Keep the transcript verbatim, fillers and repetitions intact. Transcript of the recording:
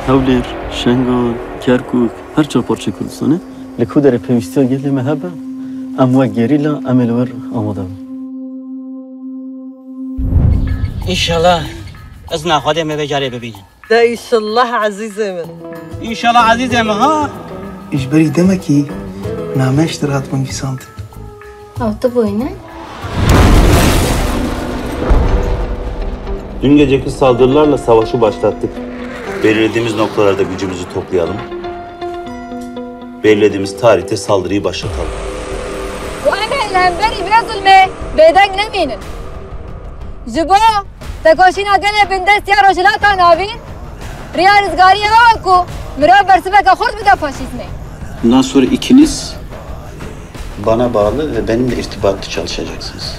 Hewlêr, Şengal, Kerkûk, her çar parçeyê Kurdistanê. Li ku derê pêwîstiya gelê me hebe, em wek gerîla, em ê li wir amade bin. Înşallah ez naxwedê me vê carê bibînin. De înşallah ezîzê min. Înşallah ezîzê min ha. Ji berî demekî name ji te re hatibû nivîsandin. Ew tu bûyî ne? Dün geceki saldırılarla savaşı başlattık. Belirlediğimiz noktalarda gücümüzü toplayalım. Belirlediğimiz tarihte saldırıyı başlatalım. Û em ê li hemberî vê zulmê bêdeng nemînin. Ji bo tekoşîna gelê bindest ya Rojhilata Navîn, riya rizgariyê ew e ku mirov bersiveke xurt bide faşîzmê. Bundan sonra ikiniz bana bağlı ve benimle irtibatlı çalışacaksınız.